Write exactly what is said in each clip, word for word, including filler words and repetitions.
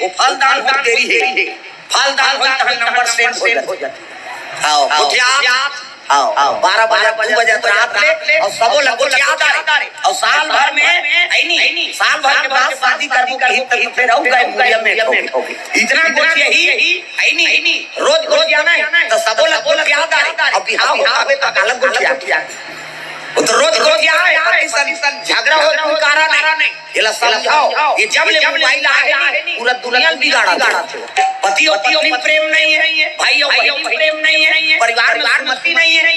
वो फलदान होत देरी हे। फलदान होई तहन नंबर सेंड हो जाथे। हाँ, गोठियात। हाँ, बारह बजे, दू बजे रात ले, अउ सबो ला गोठियात डारे। अउ साल भर में, अइनी, साल भर के बाद शादी करबो कही त फेर अउ गए मुड़िया में ठोके। इतना गोठियाही, अइनी, रोज गोठियाना हे, त सबो ला गोठियात डारे। अब बिहाव होवे त अलग गोठिया। वो तो रोज गोठियाए, पति संग झगड़ा हो, कोई कारण नहीं। एला समझाओ, ये जब ले मोबाइल आए हे नी, पूरा दुनिया बिगाड़ा थे। पति अउ पत्नी प्रेम नहीं है, भाई अउ बहन प्रेम नहीं है, परिवार में सहमति नहीं है।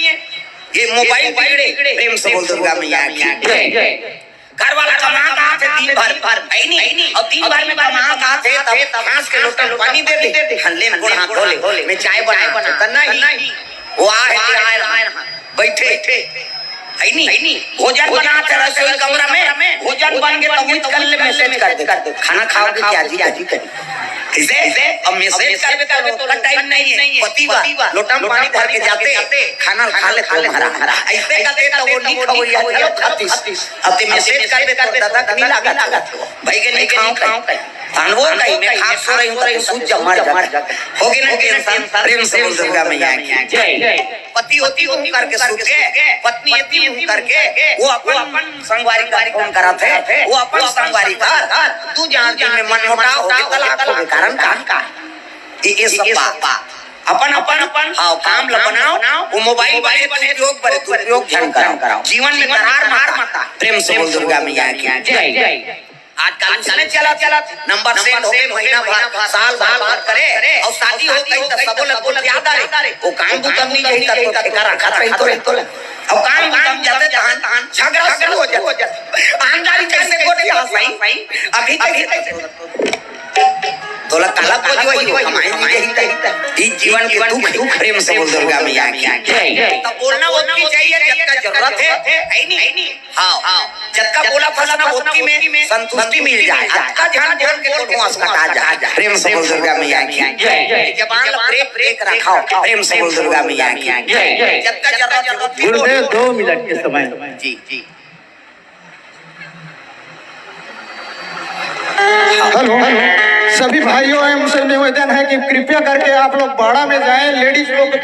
ये मोबाइल बिगड़े, प्रेम से बोल दुर्गा मैया की जय। घर वाला कमा कहाँ थे दिन भर, है नी? अउ दिन भर में कमा कहाँ थे, तब घास के लोटा पानी दे दे, हल्ले में गोड़ हाथ धो ले, मैं चाय बना, तो नहीं। वो आए, आए, आए, बैठे, है नी? भोजन बनात हे रसोई कमरा में, भोजन बन के तब कर ले, मैसेज कर दे, खाना खाओगे क्या जी? करी। इसे, इसे, अब मैसेज कर दे तो लोग का टाइम नहीं है। पति बा, लोटा में पानी भर के जाते, खाना खा ले, तो हमारा। ऐसे करते तो वो नहीं खबरिया, चलो खातीस। अब ते मैसेज कर दे तो दादा कहीं लागत, भाई के नहीं खाओ कहीं। तहन वो कही, मैं खात सो रही हूँ, तो सूझ जा, मर जा। हो गई ना टेंशन, प्रेम से बोल दुर्गा मैया की जय। पति होती मुंह करके सूत के, पत्नी होती मुंह करके, वो अपन संगवारी का फोन कराथे, वो अपन संगवारी का, तू जान दिन में मन मोटाव होगे, तलाक होगे, कारण का? ये, ये सब बात। अपन, अपन, अपन, हाँ, काम ला बनाओ, वो मोबाइल बने दुरुपयोग, बने दुरुपयोग झन कराओ। जीवन में दरार मत आ। प्रेम से बोल दुर्गा मैया की जय। आजकल उसने चला, चला, नंबर सेंड होगे, महीना भर, साल भर बात करे, अउ शादी हो गई त सबो ला गोठियात डारे। वो काम बुता नहीं कहीं का तो ठेका रखा था, तो, तो। अउ काम बुता में जाते तहन झगड़ा शुरू हो जाता। आनदारी कैसे गोठिया सही? अभी कैसे? तोला काला को जो ही कमाई नहीं रही, ई जीवन के दुख, प्रेम से बोल दुर्गा मैया की जय। तब बोलना वो की चाहिए जब तक जरूरत है, है नहीं? हाँ, जतका बोला फसना ओतकी में संतुष्टि मिल जाए। अतका झन बोल के कोनो असकटा जाए। प्रेम से बोल दुर्गा मैया की जय। जबान ला ब्रेक, ब्रेक रखाओ। प्रेम से बोल दुर्गा मैया की जय। जतका जरूरत हो, ओतकी बोलो। गुरुदेव, दो मिनट के समय। जी, जी। हेलो, सभी भाइयों एवं से निवेदन है कि कृपया करके आप लोग बाड़ा में जाएं। लेडीज लोग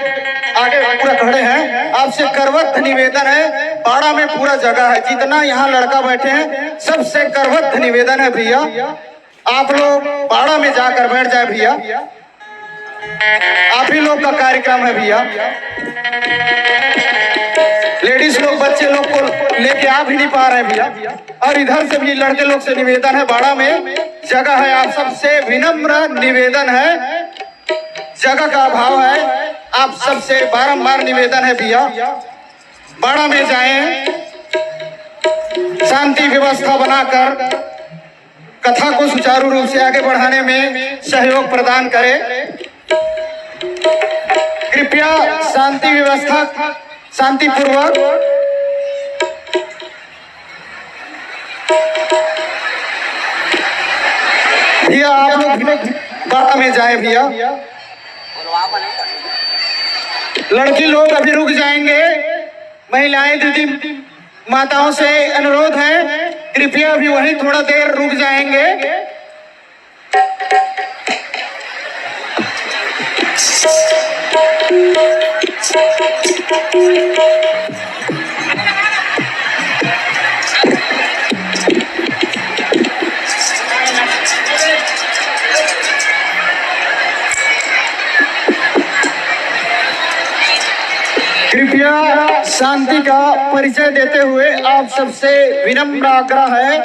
आगे पूरा खड़े हैं, आपसे करवत निवेदन है, बाड़ा में पूरा जगह है, जितना यहाँ लड़का बैठे हैं सबसे करवत निवेदन है भैया, आप लोग बाड़ा में जाकर बैठ जाए भैया। आप ही लोग का कार्यक्रम है भैया। लेडीज लोग, बच्चे लोग को लेके आ भी नहीं पा रहे भैया। और इधर से भी लड़के लोग से निवेदन है, बाड़ा में जगह है, आप सबसे विनम्र निवेदन है, जगह का अभाव है, आप सबसे बारंबार निवेदन है भैया, बाड़ा में जाएं, शांति व्यवस्था बनाकर कथा को सुचारू रूप से आगे बढ़ाने में सहयोग प्रदान करें। कृपया शांति व्यवस्था शांतिपूर्वक। भैया, आप लोग भी बाड़ा में जाए भैया। लड़की लोग अभी रुक जाएंगे। महिलाएं, दीदी, माताओं से अनुरोध है, कृपया अभी वहीं थोड़ा देर रुक जाएंगे। कृपया शांति का परिचय देते हुए आप सबसे विनम्र आग्रह है,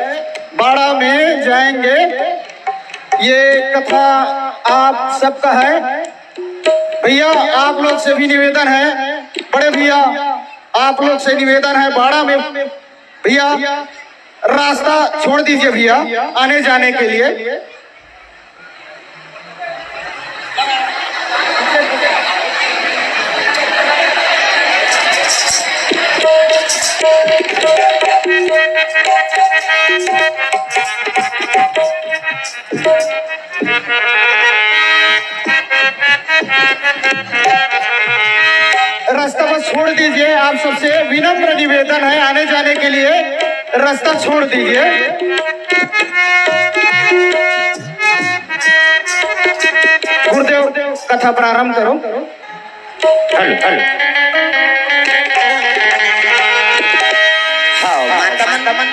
बाड़ा में जाएंगे। ये कथा आप सबका है। भैया, आप लोग से भी निवेदन है, बड़े भैया, आप लोग से निवेदन है, बाड़ा में भैया रास्ता छोड़ दीजिए भैया, आने जाने के लिए। रास्ता बस छोड़ दीजिए, आप सबसे विनम्र निवेदन है, आने जाने के लिए रास्ता छोड़ दीजिए। कथा प्रारंभ करो। हल, हल। हाँ, माता मन,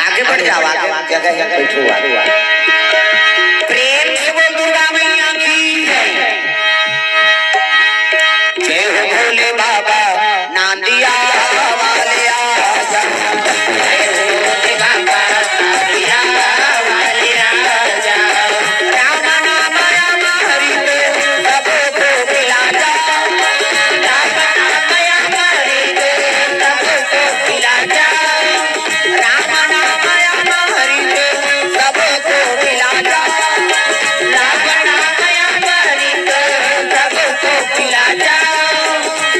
आगे बढ़ जाओ, आगे जगह है, बैठो, आगे। प्रेम से बोल दुर्गा मैया की जय। जय हो भोले बाबा, नांदिया वाले आजा। जय हो भोले बाबा, नांदिया वाले आजा। राम नाम अमृत सबको पिला जा। राम नाम अमृत सबको पिला जा। राम नाम अमृत सबको पिला जा। राम नाम अमृत सबको पिला जा।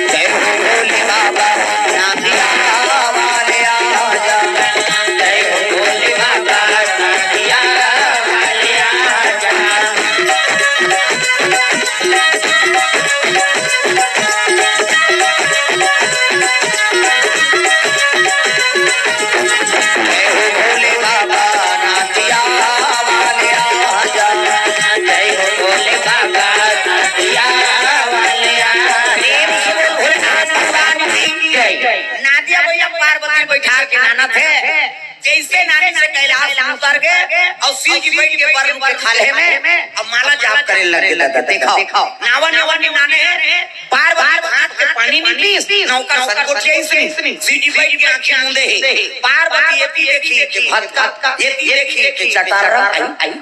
जय हो भोले बाबा, नांदिया वाले आजा। जय हो भोले बाबा, नांदिया वाले आजा। जय हो भोले बाबा, नांदिया वाले आजा। जय हो भोले बाबा, नांदिया वाले आजा। प्रेम से बोल भोलेनाथ भगवान की जय। नांदिया भैया पार्वती बैठा के नानत हे। जैसे नानी से कैलाश उतर गए और शिव जी बैठ के वरुण के खाल्हे में अब माला जाप करे लगे। दादा, देखो, नावा नावा नाने हैं, पार्वती हाथ के पानी नहीं पीस, नौकर संकोच ऐसनी। शिव जी बैठ के आँखें मूंदे हैं। पार्वती ये पी देखी के भक्ता, ये पी देखी के चटारा।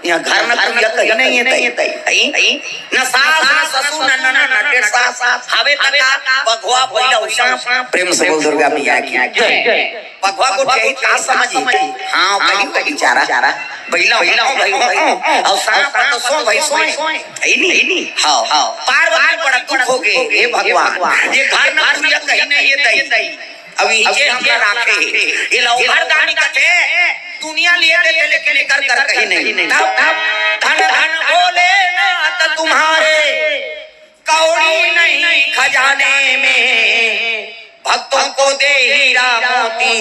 यहाँ घर में कोई कहीं नहीं है, तई, तई, तई। न सास, न ससुर, न ननद, न डेढ़ सास, हवे तका बघवा भैया सांप। प्रेम से बोल दुर्गा मैया की जय। पगवा को चाहिए का समझी? हाँ, भाई, भाई, चारा, चारा। बैला, बैला, भाई, भाई। और सांप तो सो, भाई, सोए। है नी? हाँ, हाँ। पार्वती बड़ा दुख हो गए, हे भगवान, ये घर न दुनिया कहीं नहीं, ये दई। अब इनके हमरा राखे हे। ये लौहर दानी कथे, दुनिया लिए देते, लेकिन एकर कर कहीं नहीं। तब, तब, धन, धन भोलेनाथ तुम्हारे, कौड़ी नहीं खजाने में, भक्तों को दे हीरा मोती,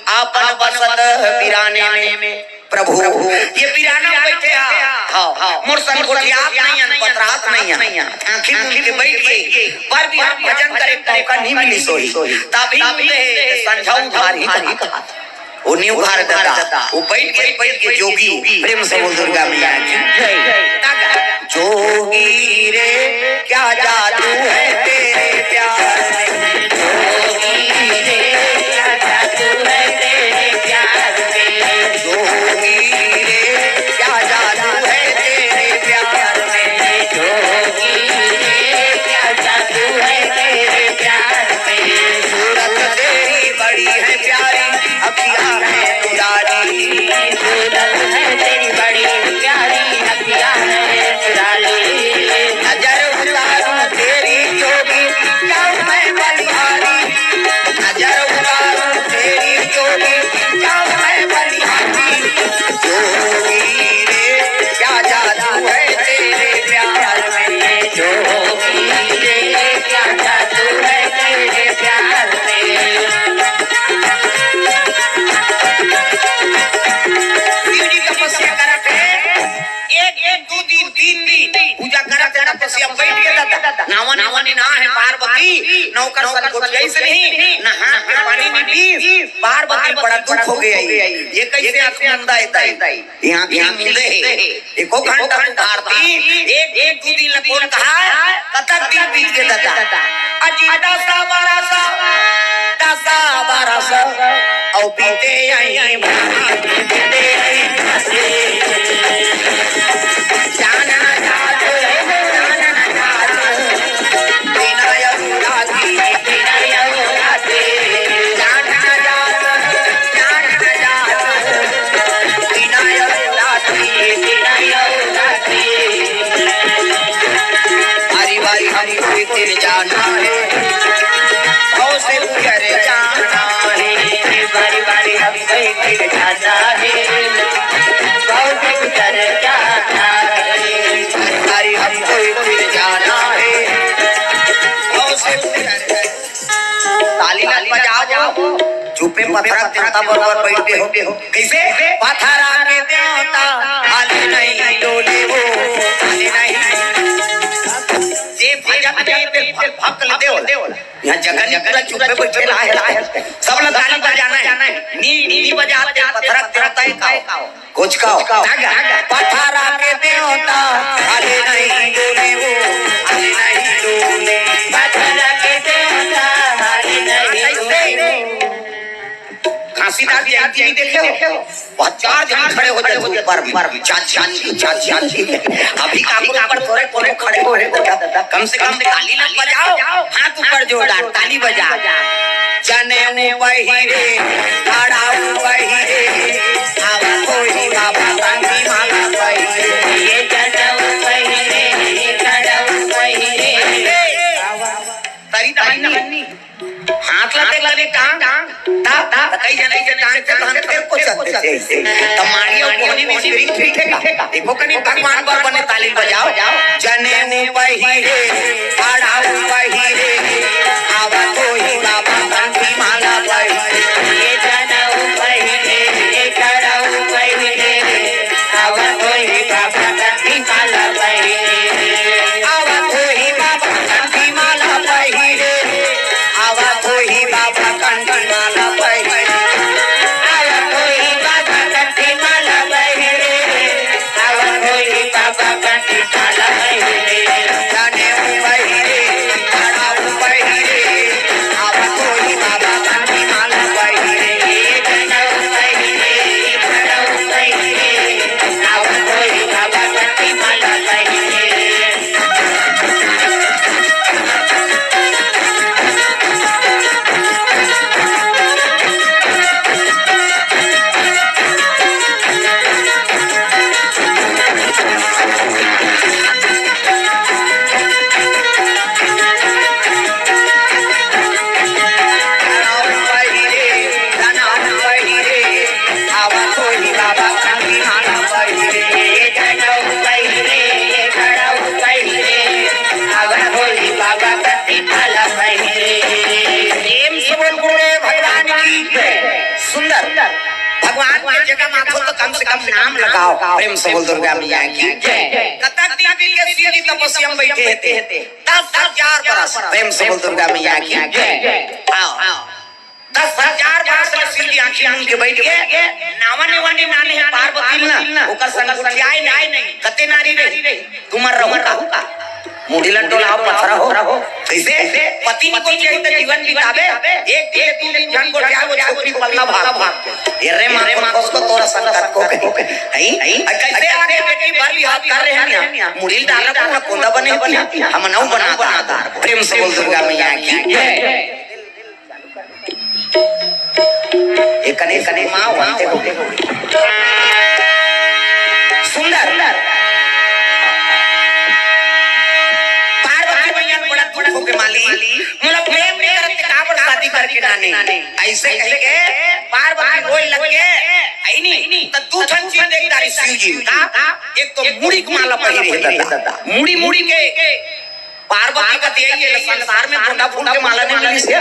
आपन बसत बिराने में। प्रभु, ये बिराना में बैठे हा। हाँ, हाँ। मोर संग गोठियात नहीं हन, पतरात नहीं हन। आँखी मूंद के बैठ गई। पर भी हम भजन करे, मौका नहीं मिली सोई। तभी मुझे संझा उधार ही कहा। वो न्यू घर दादा, वो बैठ के, बैठ के जोगी, प्रेम से बोल दुर्गा मैया की जय। जोगी रे, क्या जादू है तेरे प्यार में? जोगी रे, क्या जादू है तेरे प्यार में? जोगी रे, क्या जादू है तेरे प्यार में? जोगी रे, क्या जादू है तेरे प्यार में? सूरत तेरी बड़ी है प्यारी, अखियाँ है दुलारी। सूरत है तेरी बड़ी प्यारी, अखियाँ है दुलारी। नजर उतारूं तेरी जोगी, जाऊं मैं बलिहारी। नजर उतारूं तेरी जोगी, जाऊं मैं बलिहारी। जोगी रे, क्या जादू है तेरे प्यार में? जोगी रे, क्या जादू है तेरे प्यार में? शिव जी तपस्या करत हे, एक, एक, दू दिन, तीन दिन पूजा करत हे, तपस्या बैठ के दादा। नावा, नावा ने ना है पार्वती, नौकर संकोच ऐसे नहीं, नहा के पानी नहीं पीस। पार्वती बड़ा दुख हो गया, ये कैसे आँख मुंदा है दाई? ये आँखी मूंदे हे, एको घंटा तू भारती, एक, एक, दू दिन ला कोन कहा, कतक दिन बीत गे दादा। अजी दसा बरस, दसा बरस, अउ बीते अहीं भांति, बीते अहीं भांति। जान न जात, जान न जात, बिना यमुना की, बिना यमुना की, जान न जात, जान न जात। बारी बारी हमको एक दिन जाना है, सौ से गुजर जाना है। बारी बारी हमको एक दिन जाना है, सौ से गुजर जाना है। बारी बारी हमको एक दिन जाना है, सौ से गुजर। ताली मत बजाओ, चुप्पे पथरा के देवता बरोबर बैठे हो। कैसे? पथरा के देवता हाले नहीं डोले वो, हाले नहीं। यहाँ जगन पूरा चुप में बैठे ला हे, ला हे। सब ला ताली बजाना हे। नी, नी बजाते, पथरा देवता हे का? कुछ कहो। पथरा के देवता, हाले नहीं डोले वो, हाले नहीं डोले। पथरा के देवता, हाले नहीं डोले। घासीदास जयंती नहीं देखे हो? वहाँ चार जन खड़े हो जाते ऊपर में। चार, चार, चार, चार। अभी का ऊपर थोड़े, थोड़े खड़े हो रहे हो। कम से कम ताली ना बजाओ, हाथ ऊपर जोरदार, ताली बजा। जनेऊ पहिरे, खड़ाऊ पहिरे, आवा कोई बाबा कांधी माला पहिरे। ये जनेऊ पहिरे, ये खड़ाऊ पहिरे। तरी तरी हाथ ला देख लगे टांग, ता, ता, कई जने के टांग के तहन फेर को चलते थे। त मारियो कोहनी में से भी ठीक है का? देखो कनी भगवान बर बने ताली बजाओ। जनेऊ पहिरे, खड़ाऊ पहिरे, आवा कोई बाबा कांधी माला पहिरे। ये जनेऊ पहिरे, ये खड़ाऊ पहिरे, आवा कोई बाबा कांधी माला पहिरे। आवा कोई बाबा कांधी माला पहिरे। आवा कोई बाबा कांधी माला पहिरे। आवा कोई बाबा कांधी माला पहिरे। आवा कोई बाबा कांधी माला पहिरे। जनेऊ पहिरे, खड़ाऊ पहिरे। आवा कोई बाबा कांधी माला पहिरे। जनेऊ पहिरे, खड़ाऊ पहिरे। आवा कोई बाबा कांधी माला पहिरे। प्रेम से बोल गुरुदेव भगवान की जय। सुंदर। भगवान के जगह माथो तो कम से कम नाम लगाओ। प्रेम से बोल दुर्गा मैया की जय। कतक दिन के शिव जी तपस्या में बैठे थे? दस हजार बरस। प्रेम से बोल दुर्गा मैया की जय। आओ। दस हजार बरस ले शिव जी आंखी मूंद के बैठ गए। नावा नेवा नी नाने हे पार्वती ल ना, ओकर संग गोठियाए नहीं। कते नारी रही, तुमर रहू का? मुड़ी ल डोलाओ, पथरा हो। कैसे? पति नी गोठियाई त जीवन बिताबे। एक दिन, दू दिन झन गोठियाए, वो छोकरी पल्ला भाग। ये रे माँ को खोस को तोरा संग कतको कही। हैं? अरे कैसे आगे बेटी भर भी हाथ कर रहे हैं ना? मुड़ी ल डाल रहा, कोंदा बने हो ना? हम नौ बना, बना। प्रेम से बोल दुर्गा मैया की जय। एकने, एकने माँ बनते हो। सुंदर। पार्वती मैया बड़ा दुख होके, माली, मोला प्रेम नहीं करत, काबर शादी करके नाने। ऐसे कह के पार्वती रोए लग गए। ऐनी, त दू ठन चीज देख डारी शिव जी का। एक तो मुड़ी के माला पहिरे हे दादा। मुड़ी, मुड़ी के पार्वती कथे, "ये संसार में गोंदा फूल के माला नहीं मिली से,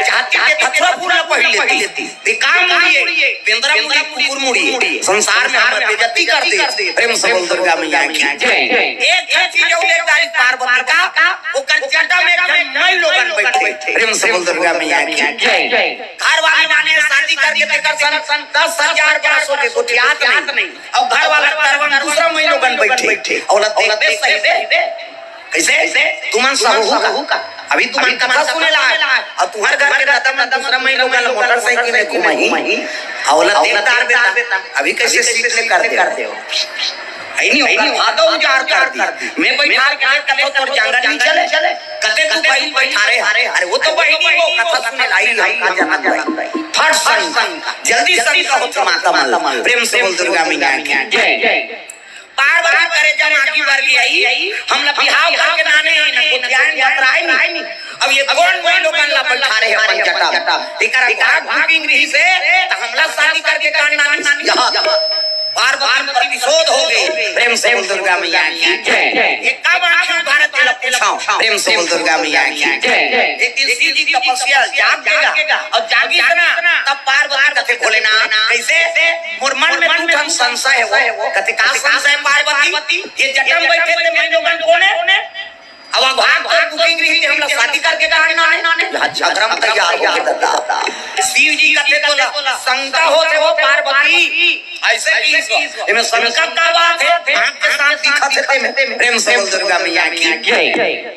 चाहती के धतुरा फूल ला पहिर लेती। ये का मुड़ी हे? बेंदरा मुड़ी, कुकुर मुड़ी हे। संसार में हमर बेइज्जती कर दे।" प्रेम से बोल दुर्गा मैया की जय। एक ठन चीज अउ ले डारी पार्वती का, ओकर जटा में एक झन मई लोगन बैठे। प्रेम से बोल दुर्गा मैया की जय। घर वाले माने शादी करके तेकर सन दस हजार बरस होगे, गोठियात नहीं। अउ घर वाला तरवन दूसरा मई लोगन बैठे। अउ ओला देखबे सही बे। कैसे? तुमन सहू का? अभी तुमन कथा सुने ला आए। अउ तुहर घर के दादा मन दूसरा मई लोगन ला मोटरसाइकिल में घुमाही। अउ ओला देखदार बेटा, अभी कैसे सीट ले कर दे हो? ऐनी ओकर भादो उजाड़ कर दी। मैं बैठार के कथो तोर जांगर नहीं चले। कते तू भाई बैठारे हरे। अरे वो तो बहिनी वो कथा सुने लाई हम का जनम भाई। फट संग, जल्दी संग का होत माता मल। प्रेम से बोल दुर्गा मैया की जय। पार्वती करे जब आगी बर गई, हमला बिहाव करके नाने आई ना, गोठियाए ना, बतराए नहीं। अब ये कौन कोई लोगन ला बैठारे हे अपन जटा? एकर भाग बुकिंग रही से, त हमला शादी करके कान नानी। यहाँ पार्वती पर विशोध हो गए। प्रेम से बोल दुर्गा मैया की जय। ये का बात है भारत तेला पूछाओ? प्रेम से बोल दुर्गा मैया की जय। एक दिन शिव जी तपस्या जाग देगा और जागी इतना, तब पार्वती कथे भोलेनाथ, कैसे? मोर मन में दू ठन संशय है वो। कथे का संशय पार्वती? ये जटा में बैठे थे मैं लोगन कोन है? अब अगवा तो बुकिंग रही थी, हमला शादी करके कहा ना है। यहाँ झगड़ा में तैयार हो गया दादा। शिव जी कथे तोला शंका होथे वो पार्वती। ऐसे की इसमें शंका का बात है? आँख के साथ दिखा थे तेमे। प्रेम से बोल दुर्गा मैया की।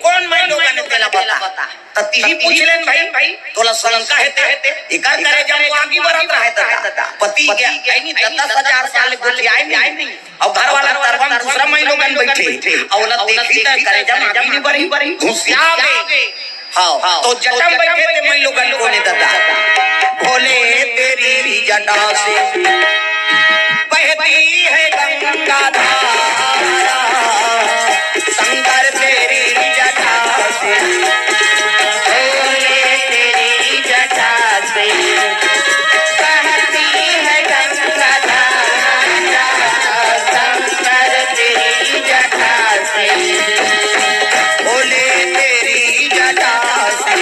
कौन माई लोगन ने तेला बता? त तिही पूछ लेन भाई, तोला शंका हे ते, एकर करेजा म आगी बरत रहे दादा। पति के आईनी दस हजार साल गोठियाए नहीं। अउ घर वाला तरवा म दूसरा माई लोगन बैठे, अउ ओला देखी त करेजा म आगी नहीं बरी, घुसिया गे। हाँ, तो जटा म बैठे ते माई लोगन कोने दादा। भोले तेरी जटा से बहती है गंगा धारा, शंकर तेरी जटा से, भोले तेरी जटा से बहती है गंगा धारा, शंकर तेरी जटा से, भोले तेरी जटा से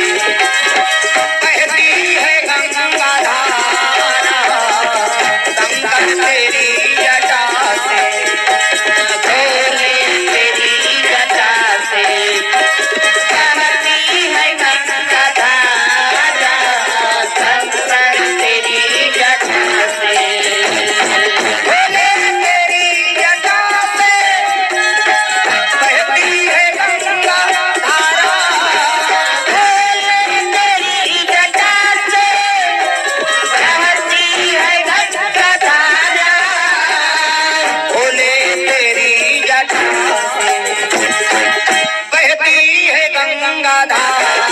बहती है गंगा धारा, शंकर तेरी जटा से, भोले तेरी जटा से बहती है गंगा धारा, शंकर तेरी जटा से, भोले तेरी जटा से बहती है गंगा धारा, भोले तेरी जटा से बहती है गंगा धारा, भोले तेरी जटा से बहती है गंगा धारा।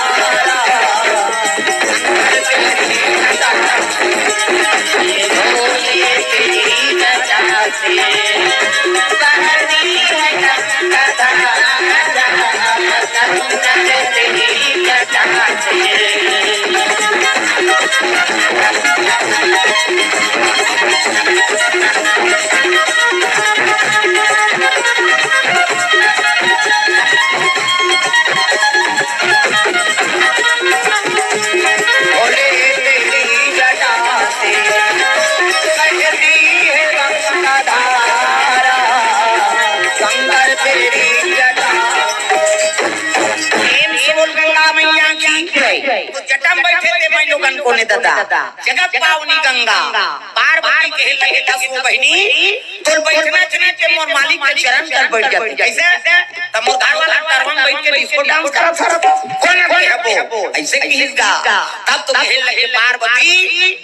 भोले तेरी जटा से बहती है गंगा धारा, शंकर तेरी जटा। प्रेम से बोल गंगा मैया की। तो जटा में बैठे थे माई लोगन कोने दादा, जगत पावनी गंगा। पार्वती कहे लगे दस वो बहिनी, तोर बैठना चाहिए ते मोर मालिक के चरण तल बैठ जाते। कैसे? तब मोर घर वाला तरवा म बैठ के डिस्को डांस करत हरत। कौन आदमी है वो? ऐसे कहिस गा। तब तो कहे लगे पार्वती,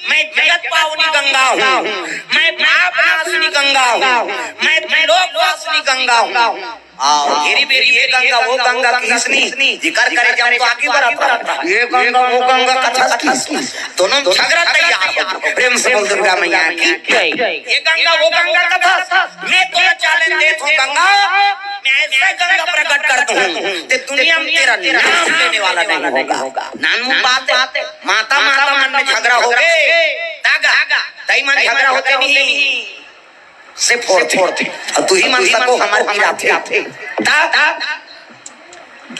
मैं जगत पावनी गंगा हूँ, मैं पाप नाशनी गंगा हूँ, मैं त्रिलोक वासिनी गंगा हूँ। आओ, घेरी बेरी ये गंगा, वो गंगा किसनी, जिकर करे जाऊं तो आगे बढ़त रहा। ये गंगा, वो गंगा कथा किसनी? दोनों झगड़ा तैयार हो। प्रेम से बोल दुर्गा मैया की। ये गंगा, वो गंगा कथा। मैं तो चैलेंज देत हूँ गंगा, मैं ऐसा गंगा प्रकट कर दूँ, ते दुनिया में तेरा नाम लेने वाला नहीं होगा। नानू बात है, माता माता मन में झगड़ा हो गए, दागा, दाई मन झगड़ा होते नहीं। से फोड़थे। अउ तुही मन सको हमर गिराथे। ता, ता,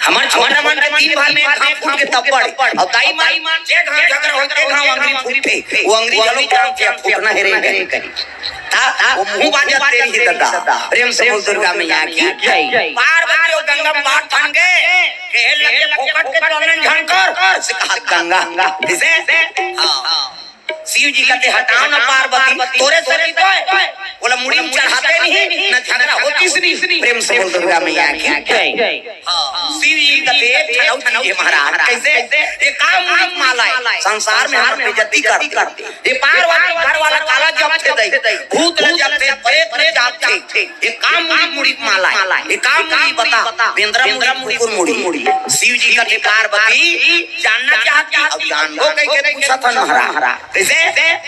हमर छोटा मन के दिन भर में घाम फूट के तब्बड़। अउ दाई मन जे घाम झगड़ा होथे, घाम अंगरी फूटथे। वो अंगरी जलो काम के फूटना हे रे। ता, वो मुँह बाजत तेरी ही दादा। प्रेम से बोल दुर्गा मैया की। पार्वती अउ गंगा पार ठन के, कहे लगे फोकट के चंदन झंकर। से कहा गंगा। इसे? हाँ। शिव जी कहते, "हटाओ ना पार्वती, तोरे सरी तो है।" बोला, "मुड़ी में चढ़ाते नहीं, ना झगड़ा होती से नहीं।" प्रेम से बोल दुर्गा मैया की। हाँ, शिव जी कहते, "एक ठन अउ चीज है महाराज।" कैसे? ये का मुड़ी माला है? संसार में हमर बेइज्जती कर दे। ये पार्वती घर वाला काला जब थे दई, भूत ल जब थे, प्रेत ल जब थे। ये का मुड़ी, मुड़ी माला है? ये का मुड़ी बता? बेंदरा मुड़ी, कुकुर मुड़ी। शिव जी कहते, "पार्वती, जानना चाहती?" अब जान लो कह के पूछा था महाराज। कैसे?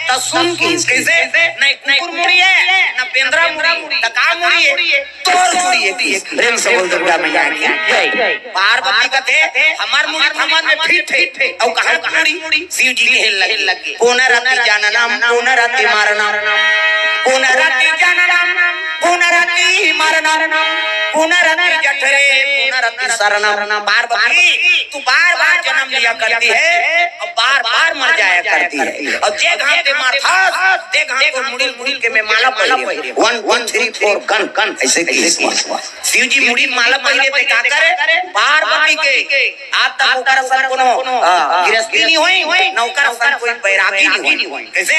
त सुन की, कैसे? नहीं कुकुर मुड़ी है, न बेंदरा मुड़ी, त का मुड़ी है? तोर मुड़ी है की। प्रेम से बोल दुर्गा मैया की। पार्वती कहते, "हमर मुड़ी थमन में फिट है।" अउ कहाँ मुड़ी? शिव जी के लगे। पुनरपि जननम, पुनरपि मरणम। पुनरपि जननम, पुनरपि मरणम। पुनरपि जठरे पुनरपि शरणम। पार्वती, तू बार बार जन्म लिया करती है और बार बार मर जाया करती है, और जे घाव ते मरथस ते घाव तोर मुड़ी ल घूम के मैं माला पहिरे हूँ। वन टू थ्री फोर गन गन, ऐसे की शिव जी मुड़ी ल माला पहिरे ते का करे? पार्वती के। आज तक ओकर असन कोनो, हाँ, गिरस्ती नहीं होई, न ओकर असन कोई बैरागी नहीं होई। कैसे?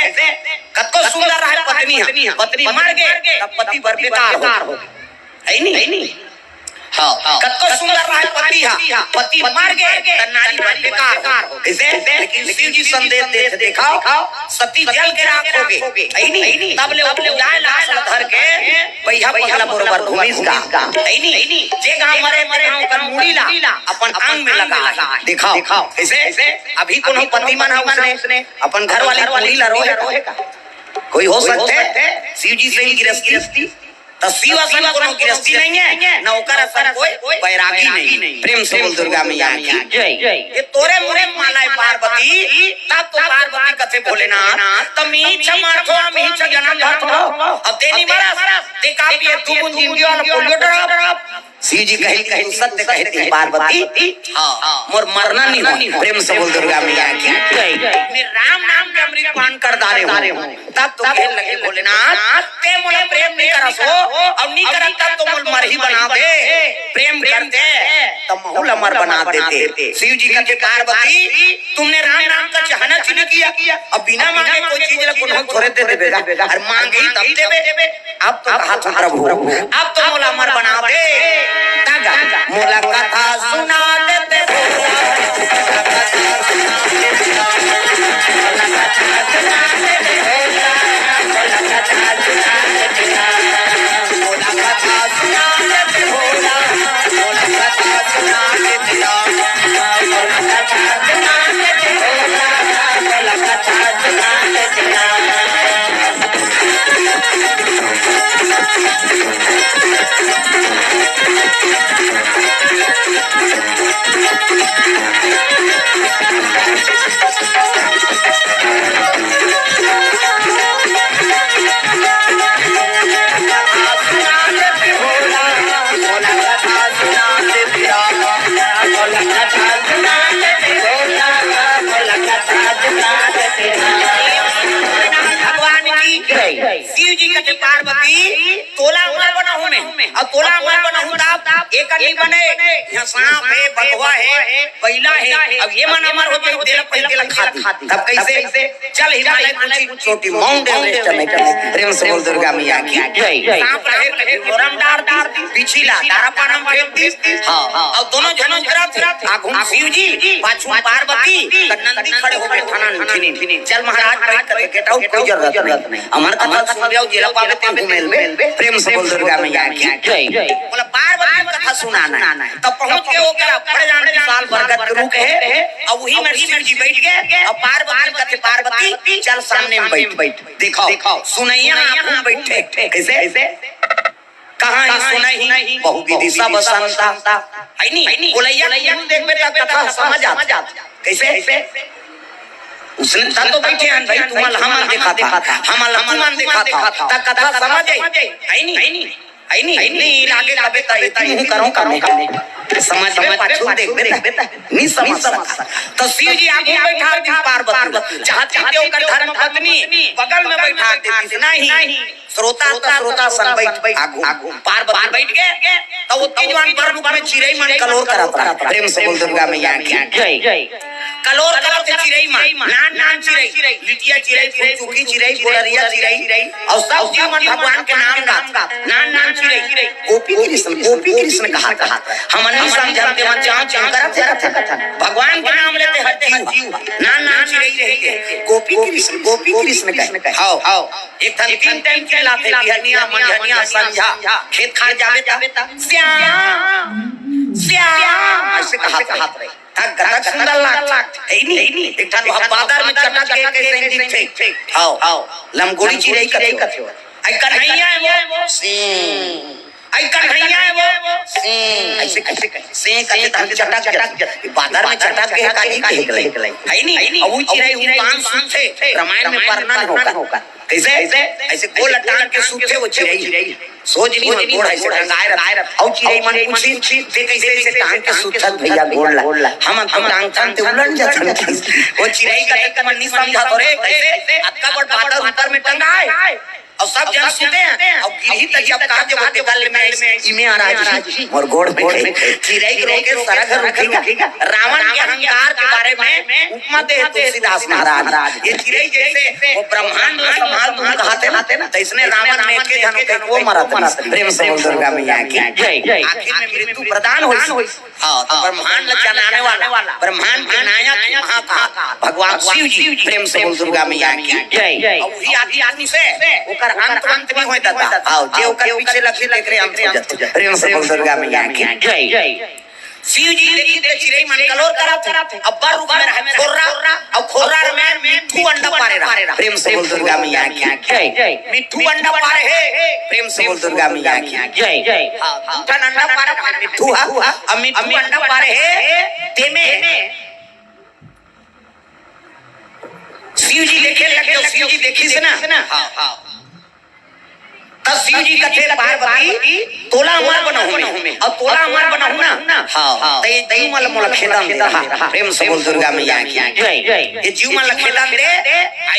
कतको सुंदर रहे पत्नी ह, पत्नी मर गे तब पति बर बेकार हो, है नी? हाँ, कतको सुंदर रहे पति ह, पति मर गे त नारी बर बेकार हो। कैसे? लेकिन शिव जी संदेश देथे, देखव, सती जल के राख हो गे, है नी? तब ले ओ पूजाए लाश ल धर के बइहा पगला बरोबर घूमिस गा, है नी? जे घाव मरे ते घाव ओकर मुड़ी ला अपन अंग में लगा, देखव। कैसे? अभी कोनो पति मन ह उसने अपन घर वाली मुड़ी ला रोहे का? कोई हो सकथे? शिव जी से ही गिरस्ती, त शिव असन कोनो गिरस्ती नहीं है, न ओकर असन कोई बैरागी नहीं। प्रेम से बोल दुर्गा मैया की जय। ये तोरे मुड़ी म माला है पार्वती, तब तो पार्वती कथे भोलेनाथ, त मीछ मारथो, मीछ जनम धरथो। अब तेनी मरस, ते का पिए दू बूंद जिंदगी वाला पोलियो ड्रॉप। शिव जी कहे कि तू सत्य कहती पार्वती, हाँ, मोर मरना नहीं हो। प्रेम से बोल दुर्गा मैया की जय। मैं राम नाम के अमृत पान कर डारे हूँ। तब तो कहे लगे भोलेनाथ, ते मोला प्रेम नहीं करस हो, और नहीं करस तब तो मोला मरही बना दे, प्रेम कर दे, तब महू ल अमर बना देते। शिव जी कथे पार्वती, तुमने राम नाम का चाहना च नहीं किया, अब बिना मांगे कोई चीज ला कोनो थोरे दे देबे गा, और मांगही तब देबे। अब तो कहा था प्रभु, अब तो मोला अमर बना दे। तब मोला कथा सुना देते भोला, मोला कथा सुना देते भोला, मोला कथा सुना देते भोला, मोला कथा सुना देते राम, मोला कथा सुना देते भोला, मोला कथा सुना देते राम। भगवान की जय। शिव जी कथे पार्वती, तोला अमर बनाहूं मैं, अउ तोला अमर बनाहूं त एकर नहीं बने। इहां सांप हे, बघवा हे, बइला हे, अब ये मन अमर हो जाही, तेला पहिले तेला खा दी। तब कैसे? चल हिमालय की ऊंची चोटी माउंट एवरेस्ट में चल। प्रेम से बोल दुर्गा मैया की जय। सांप रहे त ढिंढोरा म डार दी, पीछी ला दारा पाना म फेंक दी। हां, अउ दोनों झन उतरत हे, आगू म शिव जी, पाछू म पार्वती, त नंदी खड़े हो गे थाना निठिनी। चल महाराज, बैठ के गेट आउट, कोई जरूरत नहीं। हमर कथा सुन लियो, जेला पावे ते घूमेल बे। प्रेम से बोल दुर्गा मैया की जय। बोला पार्वती कथा सुनाना हे। तब पहुंच के ओकरा बड़े जान विशाल बरगद के रूख हे, अउ उही में शिव जी बैठ गे, अउ पार्वती कथे, पार्वती चल सामने में बैठ, बैठ। देखव, सुनइया आगू में बैठे। कैसे? कहां हे सुनही बहुविधि सब संता। है नी? बोलइया कुल देखबे त कथा समझ आथे। कैसे? उसने तब तो बैठे हन भाई, तुमन ल हमन देखाथन, हमन ल तुमन देखाथव, त कथा समझ आही। है नी? है नी? नहीं लागे तबे त एती मुंह करंव कमे। समझबे पाछू देखबे त नहीं समझ सकत। त शिव जी आगू बैठा दिस पार्वती, चाहती ते ओकर धर्म पत्नी बगल में बैठा देती, नहीं। श्रोता त श्रोता सन बैठ, बैठ, आगू, आगू। पार्वती बैठ गे, त ओती जुवान बर रूख में चिरई मन कलोर करत रहा। प्रेम से बोल दुर्गा मैया की जय। कलोर करत हे चिरई मन, नान नान चिरई, लिटिया चिरई, फुलचुकी चिरई, गोड़रिया चिरई, अउ सब जीव मन भगवान के नाम गात, नान नान चिरई। गोपी कृष्ण, गोपी कृष्ण कहा, कहा। हमन नहीं समझन ते मन चांव चांव करत हे कथन। भगवान के नाम लेते हर जीव, नान नान चिरई रहिथे। गोपी कृष्ण, गोपी कृष्ण कहे। हव, हव। एक ठन तीन टाइम चिल्लाथे, बिहनिया, मंझनिया, संझा, खेत खार जाबे त, "श्याम, श्याम," अइसे कहत, कहत रहे। त कतक सुंदर लागथे, हे नी? एक ठन वहां बादर में चटक के कइसे दिखथे। हव, हव। लमगोड़ी चिरई कथे। "अई कन्हैया हे वो, श्याम। अई कन्हैया हे वो, श्याम।" अइसे, अइसे कहे। श्याम कथे त चटक जाथे। बादर में चटक के काली कहे गले। हे नी? अउ वो चिरई उतान सुनथे, रामायण में वर्णन होकर। कइसे? अइसे गोल टांग के सुते वो चिरई। सोच नहीं, गोड़ ऐसे टंगाए रहा। अउ चिरई मन पूछिस, "ते कइसे, कइसे टांग के सुथत भैया गोड़ ला?" "हमन तो टांगथन ते उलट जाथन।" वो चिरई कथे, "मन नहीं समझा तो रे, कइसे अतका बड़ पातर ऊपर में टंगाए अउ सब जन सुते हैं अउ गिरही त जब कहा जब तेकर ले मैं इमे आ रहा जी, मोर गोड़ में गई।" चिरई के रोके सरग रुकेगा। रावण के अहंकार के बारे में उपमा दे तुलसीदास महाराज। ये चिरई जैसे वो ब्रह्मांड ला संभाल तुम कहते ना, तइसने रावण में के जन के वो मरत ना। प्रेम से बोल दुर्गा मैया की जय। आखिर में मृत्यु प्रदान होइस। हाँ, तो ब्रह्मांड ला जनाने वाला, ब्रह्मांड के नायक महाकाल भगवान शिव जी। प्रेम से बोल दुर्गा मैया की जय। अउ वही आदि आदमी से ओकर अंत अंत नहीं होता था। हाँ, जे ओकर पीछे लगी तेकरे अंत हो जाता। प्रेम से बोल दुर्गा मैया की जय। शिव जी देखी ते चिरई मन कलोर करत हे। अब्बर रुख में रहे खोर्रा, अउ खोर्रा में मिट्ठू अंडा पारे रहा। प्रेम से बोल दुर्गा मैया की जय। मिट्ठू अंडा पारे हे। प्रेम से बोल दुर्गा मैया की जय। हाँ, दू ठन अंडा पारे रहा मिट्ठू हा, अउ मिट्ठू अंडा पारे हे। तेमे शिव जी देखे लग गए, शिव जी देखिस ना। हाँ, हाँ। तब शिव जी कथे, "पार्वती, तोला अमर बनाहूं मैं, अउ तोला अमर बनाहूं ना, हाँ, त ये जीव मन ला मोला खेदन दे।" हाँ, प्रेम से बोल दुर्गा मैया की जय। ये जीव मन ला खेदन दे,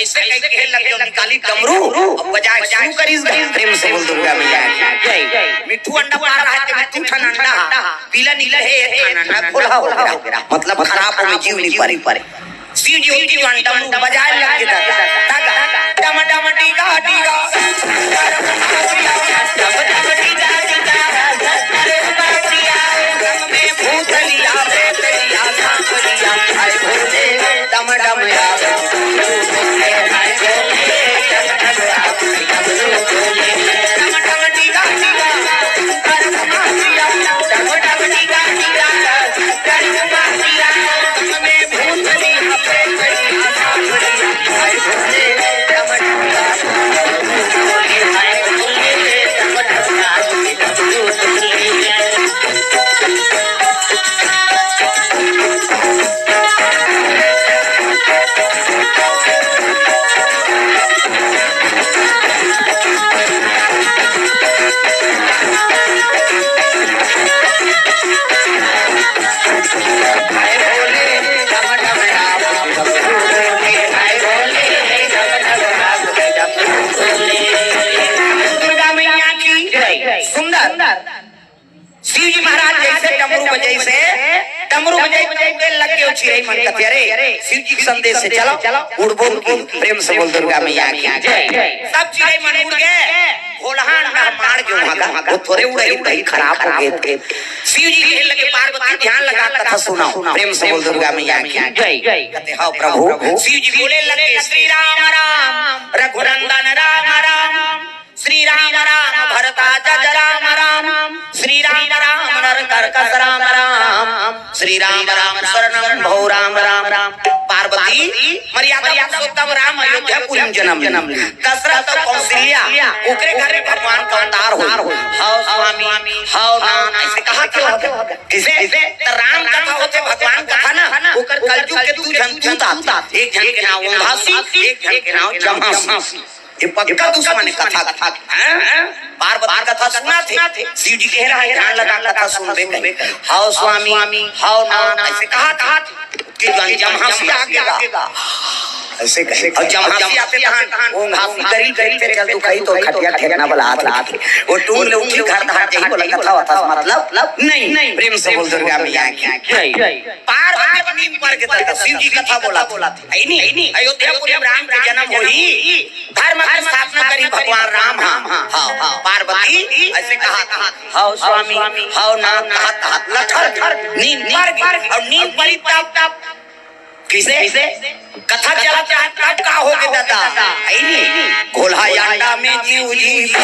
ऐसे कह के लग गए, निकाली डमरू, अउ बजाए शुरू करिस गा। प्रेम से बोल दुर्गा मैया की जय। मिट्ठू अंडा पार रहा है, मिट्ठू ठन अंडा, पीला नीला है, एक ठन अंडा घोला हो गया, मतलब खराब हो गया, जीव नहीं परे। शिव जी ओती जुआन डमरू बजाए लग गे दादा। डम डम डीगा डीगा। डम डम डीगा डीगा। भूतलिया, प्रेतलिया, सांपलिया, हाय भोले। डम डम या। दुर्गा मैया की जय। सुंदर। शिव जी महाराज जैसे डमरू बजइसे, डमरू बजइसे लग गए चिरई मन कथे, "अरे, शिव जी के संदेश से चलो, उड़बो।" प्रेम से बोल दुर्गा मैया की जय। सब चिरई मन उड़ गए, भोलहा अंडा मार के वहां का, वो थोड़े उड़े ही खराब हो गए थे। शिव जी कहे लगे, "पार्वती ध्यान लगा, कथा सुनाओ।" प्रेम से बोल दुर्गा मैया की जय। कहते, "हाँ प्रभु।" शिव जी बोले लगे, "श्री राम राम, रघुनंदन राम राम।" श्री राम राम भरद्वाज राम राम, श्री राम राम नरकंकास राम राम, श्री राम राम शरणम भो राम राम। पार्वती, मर्यादा पुरुषोत्तम राम अयोध्यापुरी में जन्म ले। दशरथ अउ कौशल्या, ओकरे घर में भगवान का अवतार हो। हव स्वामी, हव नाथ, ऐसे कहा क्यों हो? किसे? तो राम कथा होथे, भगवान कथा ना, ओकर कलजुग के दू झन दूत आथे। एक झन के नाम ओंघासी, एक झन के नाम जम्हासी। ये पक्का दुश्मन है कथा के। हैं? पार्वती कथा सुनाथे, शिव जी कहे रहा है, "ध्यान लगा कथा सुनबे कही।" हव स्वामी, हव नाथ, ऐसे कहा, कहा कि जम्हासी आ गया। ऐसे कहे। अउ जम्हासी आथे तहां, ओंघासी करी, करी ते चल तू कही तो खटिया ठेकना बला हाथ लात। वो टूंग ले उठी घर धार जाही, बोला कथा वथा मतलब नहीं। प्रेम से बोल दुर्गा मैया की जय। पार्वती अपनी पर के तक शिव जी कथा बोला था। है नहीं? अयोध्यापुरी में राम के जन्म होही। धर्म की स्थापना करी भगवान राम। हाँ, हाँ, हाँ। पार्वती ऐसे कहा, "हव स्वामी, हव नाथ," कहत, कहत लथर नींद पर गई। अउ नींद परी तब, तब किसे? कथा चलत रहा, तब का हो गे दादा? है नहीं? घोला अंडा में जीव जी।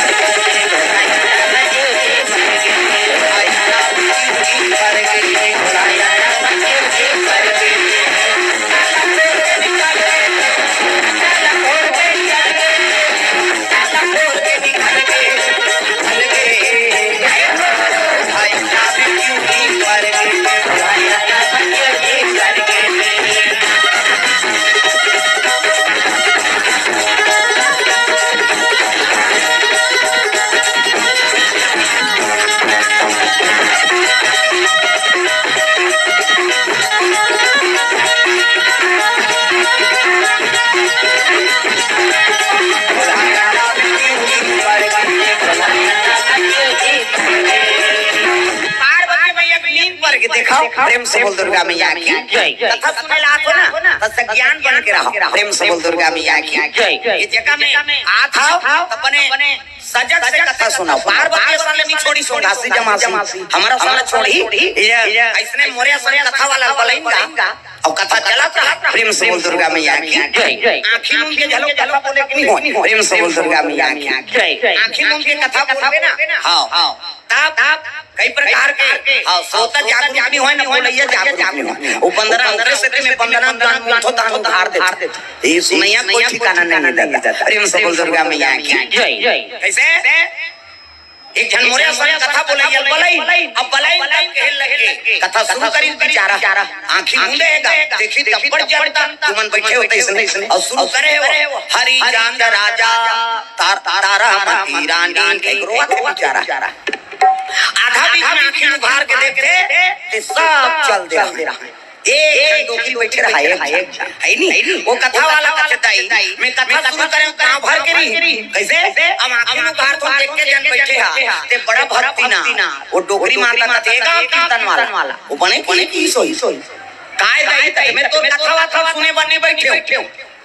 देखाओ, प्रेम से बोल दुर्गा मैया की। जय। कथा सुने ला आथो ना, त सज्ञान बन के रहो। प्रेम से बोल दुर्गा मैया की। जय। ये जगह में आथो, त अपने सजग से कथा सुनाओ। पार्वती असन ल नहीं छोड़ी, सोनासी जमासी, हमरा असन ल छोड़ी। ये अइसने मोरे असन कथा वाला बलइन गा। अब कथा चलत रहा, प्रेम से बोल दुर्गा मैया की। जय। आँखी मूंद के घलो कथा बोले कि नहीं हो? प्रेम से बोल दुर्गा मैया की। जय। आँखी मूंद के कथा बोलबे ना। हाँ, हाँ। तब कई प्रकार के, हाँ, सोता जागरूक भी होय ना, बोलैया जागरूक भी होय। वो बंदना ओकरे सेती में बंदना दान मुंथो दान उधार देथे। ये सुनैया कोई ठिकाना नहीं देता। प्रेम से बोल दुर्गा मैया की। जय। कैसे? एक झन मोरे असन कथा बोलैया बलई, अब बलई तब कहे लगे, कथा शुरू करी बेचारा, आँखी मूंदे हे गा, देखी तब बड़ जड़ता, तुमन बैठे होते इसने, और शुरू करे हो, हरि चंद राजा, तार-, तारा मती रानी, कहीं रोवत हे बेचारा। आधा बीच में आँखी उघार के देखथे, ते सब चल दे रहा है। एक झन डोकरी बैठे रहा, एक झन। है नी? वो कथा वाला कथे, "दाई, मैं कथा शुरू करे, गाँव भर के रही।" कैसे? अब आँखी उघार तो देख के झन बैठे हा, ते बड़ा भक्ति ना। वो डोकरी माता कथे, "ए गाँव कीर्तन वाला।" वो बने की, की सोई। "काय दाई, ते मैं तो कथा वाथा सुने बर नहीं बैठे हूँ।"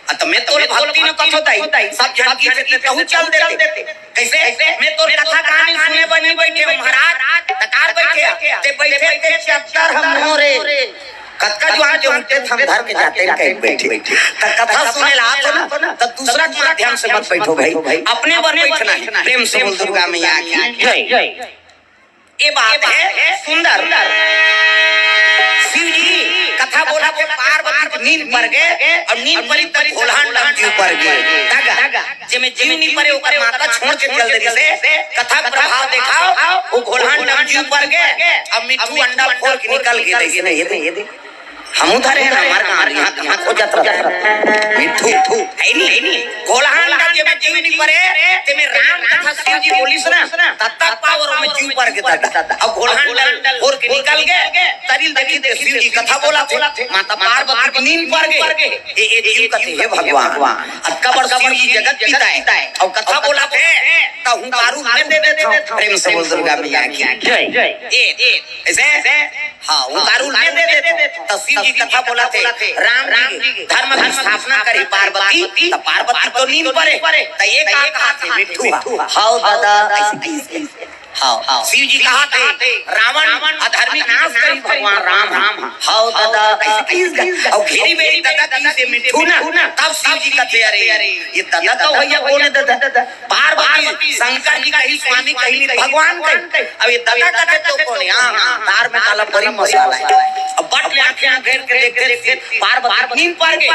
आ, त मैं तोर भक्ति न कथो दाई, सब झन की थे, तहूँ चल देते। कैसे? मैं तोर कथा कहानी सुने बर नहीं बैठे हूँ महाराज, त काबर बैठे हा? ते बैठे ते चद्दर हम मोरे। कतका जुआन के उठे थम धर के जाते हैं कहीं बैठे। त कथा सुने ला आथो ना, त दूसरा के माध्यम से मत बैठो भाई, अपने बर बैठना है। प्रेम से बोल दुर्गा मैया की। जय। ये बात है सुंदर। शिव जी कथा बोला के पार्वती के नींद पर गए और नींद परी तक घोलहान डम जीव पर गए। तग जेमे जीव नहीं परे ओकर माता छोड़ के चल दे से कथा प्रभाव देखाओ। वो घोलहान डम जीव पर गए और मिट्ठू अंडा फोड़ के निकल गए। ऐसे नहीं, ये दे, ये दे। हमू धरे हैं ना, हमार गाँव, यहाँ, यहाँ खोजत रहता है। मिट्ठू, है नी, है नी। घोलहान का जेमे जीव नहीं परे, तेमे राम कथा शिव जी बोलिस ना, तब तक पावर में जीव पर के दादा। अब घोलहान डल, घोर के निकल गए, तरिल देखी ते शिव जी कथा बोला थे, माता पार्वती की नींद पर गए। ए, ए जीव कथे, "हे भगवान, अतका बड़ शिव जी जगत पिता है, और कथा बोला थे, त हुंकारू में दे देते हो।" प्रेम से बोल दुर्गा मैया की। जय। ए, ए, ऐसे हाँ, वो कारुल में दे देते। त शिव जी कथा बोला थे, राम जी धर्म की स्थापना करी पार्वती, त पार्वती तो नींद परे। त ये का कहा थे मिट्ठू हा? हाओ दादा, ऐसे, ऐसे, ऐसे। हाओ, हाओ। शिव जी कहा थे, रावण अधर्मी नाश करी भगवान राम हा। हाओ दादा, ऐसे, ऐसे। और घेरी बेरी दादा की से मिट्ठू ना, तब शिव जी कथे, "अरे, ये दादा तो भैया कौन है दादा?" पार्वती, शंकर जी कही, स्वामी कही, भगवान कही। अब ये दादा कथे तो कौन है? हाँ, हाँ, दार में काला बड़ी मसाला है। अब बट ले आँखें घेर के देखते, पार्वती नींद पर गए,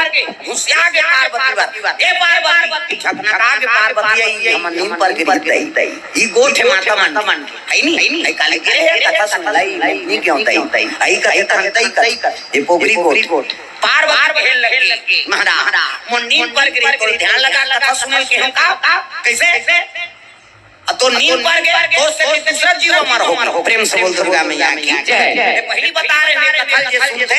घुसिया के पार्वती बात। ए पार्वती, झकनका के पार्वती आई, हम नींद पर गई दई। ई गोठ है माता मन, है नी? है काले गिरे है, कथा सुन लाई, नी क्यों दई? आई कहे तहन दई कर, ये पोगरी गोठ। पार्वती कहे लगी, "महाराज, मोर नींद पर गिरी, तो ध्यान लगा कथा सुनल के हम का?" कैसे? अब तो नींद पर गए, तो से भी दूसरा जीव अमर हो। प्रेम से बोल दुर्गा मैया की जय। ये पहली बता रहे हैं, कथा जे सुनते,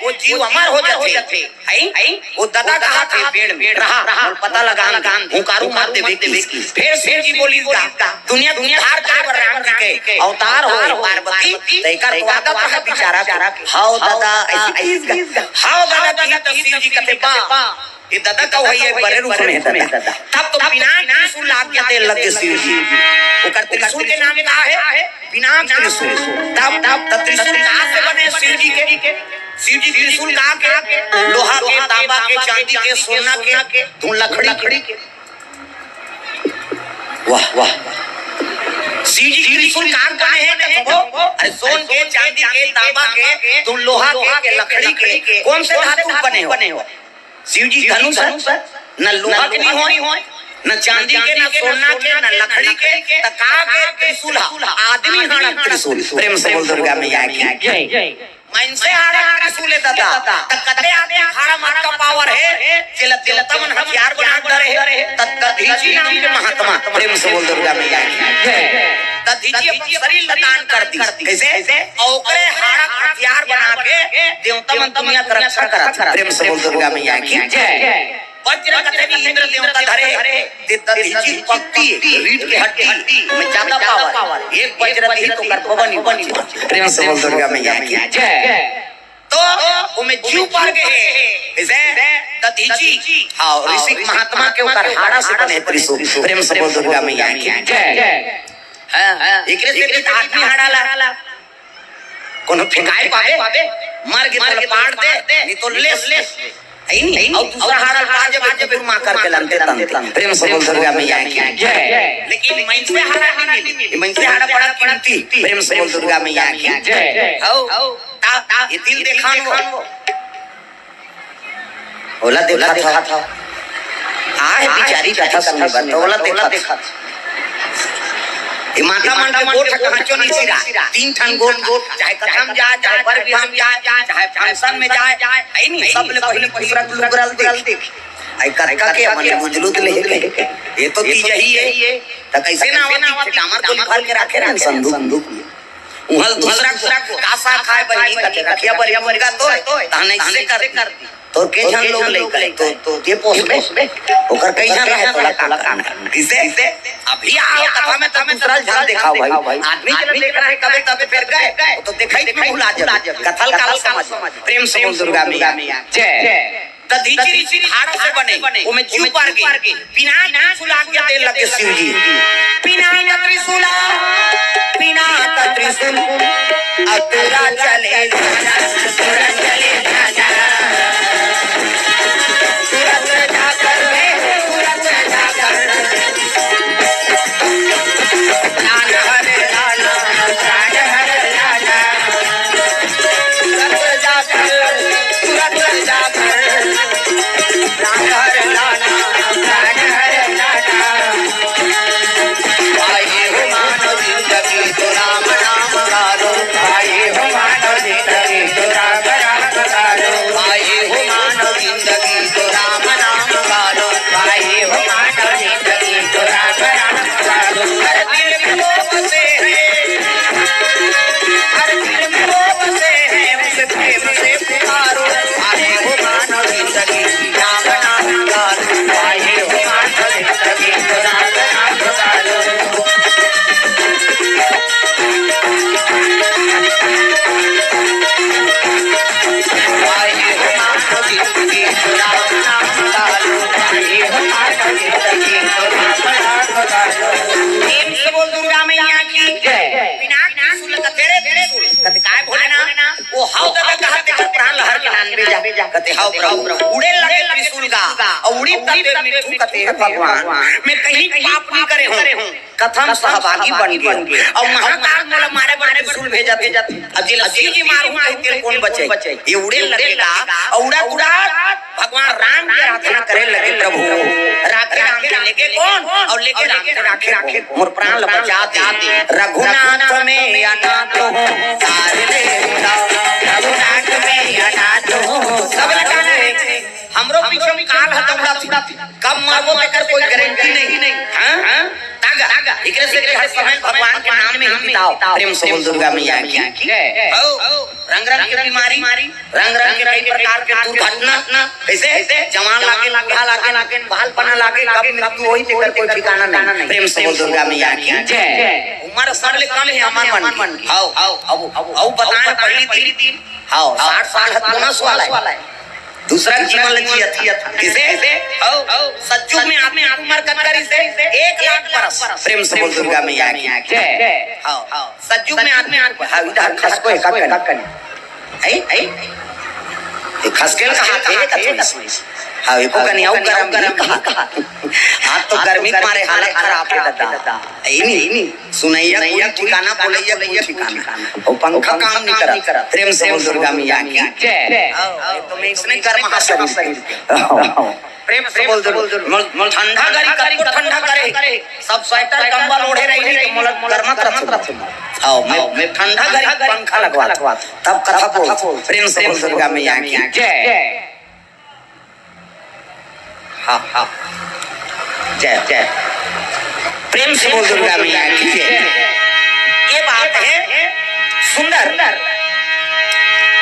वो जीव अमर हो जाते। हैं? वो दादा कहा थे पेड़ में, रहा, रहा, पता लगा, हुंकारू मार दे बेटी। फिर शिव जी बोली, "दुनिया, दुनिया उद्धार करे बर राम जी के अवतार हो पार्वती, तैकर स्वागत है बेचारा के।" हाओ दादा, ऐसी चीज का। हाओ दादा की तो शिव जी कथे, "बा, ये दादा का वही है, बड़े रूप में है दादा।" तब तो पिनाक त्रिशूल लाग गया थे, लग गए शिव जी। ओकर त्रिशूल के नाम का है? पिनाक त्रिशूल। तब, तब, तब त्रिशूल कहाँ से बने शिव जी के? शिव जी त्रिशूल कहाँ के? लोहा के, तांबा के, चांदी के, सोना के, धुन लकड़ी के। वाह, वाह। शिव जी त्रिशूल कहाँ बने हैं? अरे सोन के, चांदी के, तांबा के, धुन लोहा के, के लकड़ी के, कौन से धातु बने हो? शिव जी धनुष है, न लोहा के नहीं होय, न चांदी के, न सोना के, न लकड़ी के, त का के त्रिशूल हा? आदमी हाड़ा त्रिशूल। प्रेम से बोल दुर्गा मैया की जय। मनसे हाड़ा त्रिशूल है दादा, त कते आदमी हाड़ा मत का पावर है, जेला देवता मन हथियार बना डरे है, त दधीची नाम के महात्मा। प्रेम से बोल दुर्गा मैया की जय। दधीची अपन शरीर ला दान कर दी। कैसे? और ओकरे हाड़ा हथियार बना के देवता मन दुनिया का रक्षा करत। प्रेम से बोल दुर्गा मैया की जय। वज्र कथे भी इंद्र देवता धरे, ते दधीचि पक्ति, रीढ़ के हड्डी में ज्यादा पावर। एक वज्र दिही त ओकर पवन ही बनी। प्रेम से बोल दुर्गा मैया की जय। तो ओमे जीव पड़ गए हे, जैसे दधीचि, हाँ, ऋषि महात्मा के ओकर हाड़ा से बने त्रिशूल। प्रेम से बोल दुर्गा मैया की जय। हाँ, एकरे से भी आदमी हाड़ा ला कोनो फेंकाए पावे, मर गे त पाड़ दे, नहीं तो लेस, लेस। है नहीं? और दूसरा हाड़ा ला जब एक कुकुर माँ करके लंते तंते। प्रेम से बोल दुर्गा मैया की जय। लेकिन मनसे हाड़ा नहीं मिली, मनसे हाड़ा बड़ा कीमती। प्रेम से बोल दुर्गा मैया की जय। हौ, ता, ता, ये दिल देखा न वो। ओला देखा था। आ है बिचारी कथा सुने बर, तो ओला देखा था। ये माता मन के गोठ कहाँ चो नहीं सिरा। तीन ठन गोठ, चाहे कथा म जाए, चाहे बर बिहाव म जाए, चाहे फंक्शन में जाए, है नहीं? सब ले पहली दूसरा के लुगरा ल देख। आई कतका के मन बुझलू त ले के। ये तो तीज ही है। त कैसे ना आवत, डामर गोली भर के राखे रहन संदूक। उहल दूसरा को का साग खाए बहिनी कथे रखिया बरी मुर्गा तो, तहने से कर दी। तोर के झन लोग लइका हे, तो, तो के पोसबे? ओकर कइहाँ रहे तोला का करना? किसे? अभी आओ कथा में तब दूसरा झन देखाओ भाई। आदमी के देख रहा है कबे तब फिर गए, वो तो देखाई में भुला जाबे। कथा ल काला समझ। प्रेम से बोल दुर्गा मैया जय। दधीचि हाड़ा से बने, ओमे जीव पार गे। पिनाक त्रिशूल आज्ञा दे लगे शिव जी। पिनाक त्रिशूल, पिनाक त्रिशूल, अतुरा चले, तुरंत चले राजा। तुरंत जाकर, तुरंत जाकर। प्राण हर लाला, प्राण हर लाला। तुरंत जाकर, तुरंत जाकर। प्राण हर लाला, प्राण हर लाला। आए हो मानव जिंदगी तो राम नाम गालो। आए हो मानव जिंदगी तो राम राम गालो। आए हो मानव जिंदगी तो राम नाम गालो। आए हो मानव जिंदगी तो राम राम गालो। हर दिल में वो बसे हैं, हर दिल में वो बसे हैं, उसे प्रेम से पुकारो। आए हो मानव जिंदगी राम नाम गालो। आए हो मानव जिंदगी राम नाम गालो। आए हो मानव जिंदगी राम नाम गालो। आए हो मानव जिंदगी राम नाम गालो। प्रेम से बोल दुर्गा मैया की जय। पिनाक त्रिशूल कथे रे त्रिशूल। कथे काय भोलेनाथ? वो हव ददा कहा तेकर प्राण ल हर के लानबे जा। कथे हव प्रभु। उड़े लगे त्रिशूल का, अउ उड़ी तब मिठू कथे हे भगवान, मैं कहीं पाप नहीं करे हूँ, कथा म सहभागी बन गे हूँ। अउ महाकाल मोला मारे बर त्रिशूल भेजत हे। अब जेला शिव जी मारहूँ कहे तेला कोन बचे? ये उड़े लगे गा, अउ उड़त उड़त भगवान राम के आराधना करे लगे, प्रभु राखे राम के लेके कोन, अउ लेके राम के राखे कोन? मोर प्राण ल बचा दे। रघुनाथ में अनाथ हूँ, तार ले उठाओ। रघुनाथ में अनाथ हूँ, सब लगा ले। हमरो पीछे में काल ह दौड़त, कब मरबो तेकर कोई गारंटी नहीं। हाँ? तागा, एकरे से हर समय भगवान के नाम में ही बिताओ। प्रेम से बोल दुर्गा मैया की। जय। हौ, रंग रंग के बीमारी, रंग रंग के कई प्रकार के दुर्घटना, कैसे? जवान लागे, बूढ़ा लागे, बालपना लागे, कब मृत्यु होही तेकर कोई ठिकाना नहीं। प्रेम से बोल दुर्गा मैया की जय। उम्र सब ले कम है हमर मन के। हौ, हौ, अब, अब, अब बताएं पहली दिन। हौ, साठ साल ह तो नस वाला है। दूसरा जीवन ल जियत हे। किसे? हौ, सतयुग में आदमी के उम्र कतका रहिसे? एक लाख बरस। प्रेम से बोल दुर्गा मैया की जय। हौ, सतयुग में आदमी, हौ, इधर खसको हे का कने? है, है? ये खसकेल कहा थे, कहा थे? हाँ, एको कने अउ गरम नहीं कहा। आज तो गर्मी के मारे हालत खराब हे दादा। है नहीं? सुनैया कोई ठिकाना, बोलैया कोई ठिकाना। वो पंखा काम नहीं करत। प्रेम से बोल दुर्गा मैया की जय। हाँ, तो मैं इसने गर्म हाथ शरीर के। प्रेम से बोल दुर्गा। मोल, मोल ठंडा गरी कतको ठंडा करे, सब स्वेटर कंबल ओढ़े रही, तो मोला गर्मत रथे। हाँ, मैं, मैं ठंडा गरी पंखा लगवा, तब कथा बोल। प्रेम से बोल दुर्गा मैया की जय। हाँ, हाँ। जय, जय। प्रेम से बोल दुर्गा मैया की जय। ये बात है सुंदर।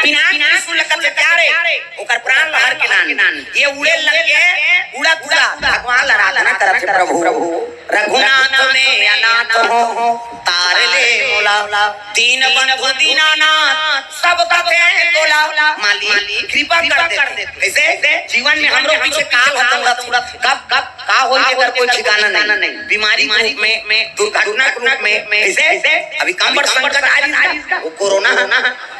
पिनाक त्रिशूल ल कथे प्यारे, ओकर प्राण ल हर के नान। ये उड़े लग के, उड़त उड़त भगवान ल आराधना करत हे, "प्रभु, रघुनाथ मैं अनाथ हूँ, तार ले मोला, दीन बंधु दीनानाथ, सब कथे तोला।" मालिक, कृपा कर दे। ऐसे जीवन में हमरो पीछे काल ह दौड़त, कब, कब का होई, एकर कोई ठिकाना नहीं। बीमारी के रूप में, दुर्घटना के रूप में, ऐसे अभी कम बड़ संकट आ रही है, वो कोरोना है।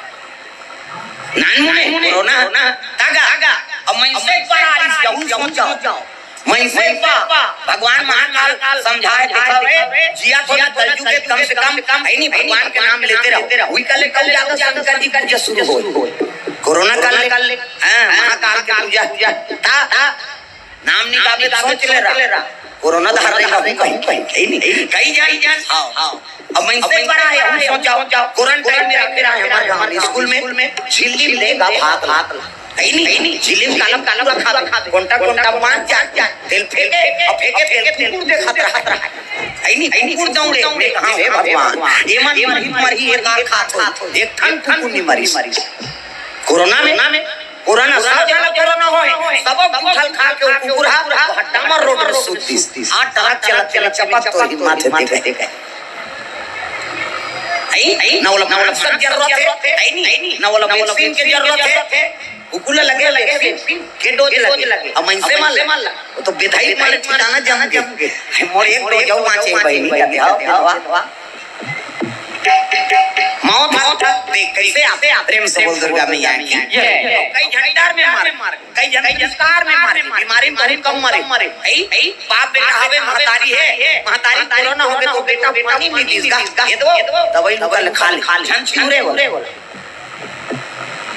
नानमुने कोरोना, तागा, अब मनसे पर आ रही, यहू सोच जाओ। मनसे पर भगवान महाकाल समझाए, देखा बे, जिया थोड़ा कलयुग के, कम से कम, है नहीं, भगवान के नाम लेते रहो। वही कल, कल ज्यादा शंकर जी पूजा शुरू हो। कोरोना काल ले, हाँ, महाकाल के पूजा, ता, ता, नाम निकाले, सोच ले रहा। कोरोना धर रही रहू कहीं, कहीं, कहीं नहीं, कहीं जाई जान। हाँ, हाँ। अब मनसे पर आए, हम सोच जाओ, क्वारंटाइन में रखे रहे हमारे गाँव में, स्कूल में, झिल्ली लेगा भात, भात ला। है नहीं, है नहीं, झिल्ली में कालम, कालम रखा, रखा, कोंटा, कोंटा बांध जा, जा, तेल फेंके, अब फेंके, तेल कुकुर देखत रहा, रहा। है नहीं, कुकुर दौड़े, उड़े, कहाँ हे भगवान? ये मन मरही, मरही, एक आर खात हो, एक ठन कुकुर नहीं मरी। कोरोना में, कोरोना, सब जना कोरोना होए, सब उठल खा के वो कुकुर हा, वो हड्डा मार रोड रे सूत दिस। आ ट्रक चलत, चलत चपक तो ही माथे पे गए। आई, आई, ना ओला, ना ओला सब जरूरत है, आई नहीं, ना ओला वैक्सीन के जरूरत है, कुकुर ला लगे वैक्सीन, के डोज लगे, अब मनसे मन ला, वो तो बेधाई मारे ठिकाना जम गए। मोर एक डोज जाऊ बाँचे बहिनी, कहते, हाँ, हाँ, हाँ। मौत, मौत, देख, कैसे आप, प्रेम से बोल दुर्गा मैया की। जय। कई झन डर में मारे, कई झन तिरस्कार में मारे, बीमारी में बहुत कम मरे। ऐ, ऐ, बाप बेटा हवे, महतारी है, महतारी कोरोना होगे तो बेटा पानी नहीं दिस गा, ये दो, दवाई लुका ले खा ले, झन छिंदे बोले।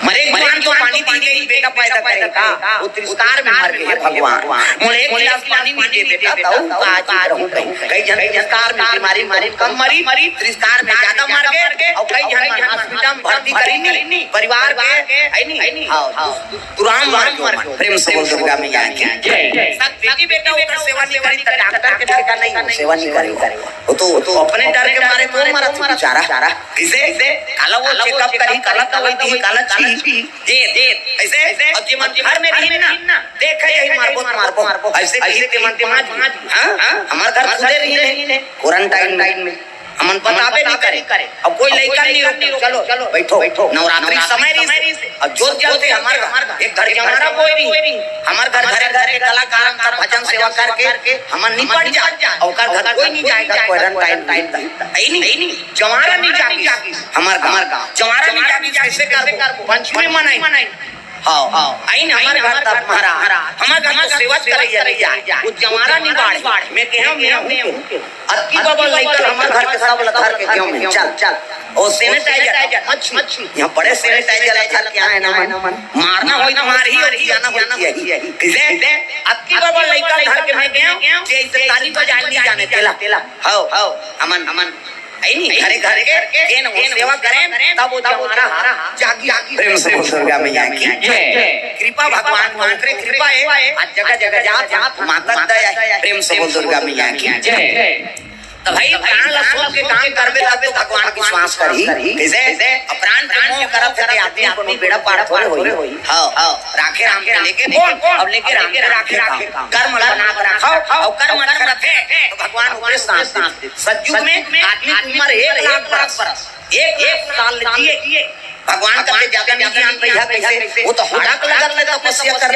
मरे के बाद तो पानी पी के ही बेटा पैदा करेगा, वो तिरस्कार में मर गए, हे भगवान। मोला एक गिलास पानी नहीं दे बेटा, तऊ का आज रहूं कहीं। कई झन तिरस्कार में, बीमारी में कम मरी, तिरस्कार में ज्यादा मर गए, और कई झन मन हॉस्पिटल में भर्ती करीनी, परिवार के, है नहीं? हाँ, हाँ। तुराम मर गए। प्रेम से बोल दुर्गा मैया की। जय। सब बेटी बेटा ओकर सेवा नहीं करी, तो डॉक्टर के ठेका नहीं हो, सेवा नहीं करी। वो तो, वो तो अपने डर के मारे तो मरत बेचारा। किसे? काला वो चेकअप करी, काला दवाई दी, काला छी। दे, दे। ऐसे? अब जे मन घर में रही ना, देखे यही मारबो, मारबो। ऐसे भी ते मन पाँच, हाँ? हमार घर खुदे रही ने, क्वारंटाइन में। हमन बताबे नहीं करे। अब कोई लइका नहीं रोके, चलो, चलो, बैठो, बैठो। नवरात्रि समय रही, अब जोत जलते हमार घर, एक घर जवारा कोई नहीं। हमार घर, घर, घर के कलाकार, भजन सेवा करके हमन निपट जा। ओकर घर कोई नहीं जाएगा, क्वारंटाइन नहीं। जवारा नहीं जागिस। हमार गाँव। जवारा नहीं जागिस, कैसे करबो? पंचमी मनाई। हाँ, हाँ। आइन हमार घर तक महाराज। हमार घर तो सेवा करे जा रही है। वो जवारा नहीं बाढ़। मैं कहे, मैं हूँ। अतकी बबल लइका हमार घर के सब ला धर के गयो में। चल, चल। ओ सैनिटाइजर, मच्छी। यहाँ बड़े सैनिटाइजर ला धर के आए ना मन। मारना होई तो मार ही, और जाना होई तो यही। किसे? अतकी बबल लइका ला धर के मैं गयो, जे इसे ताली बजाए नहीं जाने तेला। हव, हव, अमन, अमन। है नी? घरे, घरे के, जेन हो सेवा करें, तब वो जवारा हा जागी, जागी। प्रेम से बोल दुर्गा मैया की। जय। कृपा भगवान, भगवान के कृपा है। आज जगह, जगह जात, जात, माता दया है। प्रेम से बोल दुर्गा मैया की। जय। तो भाई, प्राण ला सौंप के काम करबे, तब तो भगवान विश्वास करही। कैसे? अब प्राण के मोह करत है, आदमी कोनो बेड़ा पार थोड़े होई। हाँ, हाँ। राखे राम के लेके कौन? अब लेके राम के राखे काम। कर्म ला बना के रखो, और कर्म करत है, तो भगवान ओकरे साथ दे। सतयुग में आदमी की उम्र एक लाख बरस, एक लाख साल जिए। भगवान कथे ज्यादा नहीं जियान भैया, कैसे? वो तो हड़क लगत ले तपस्या कर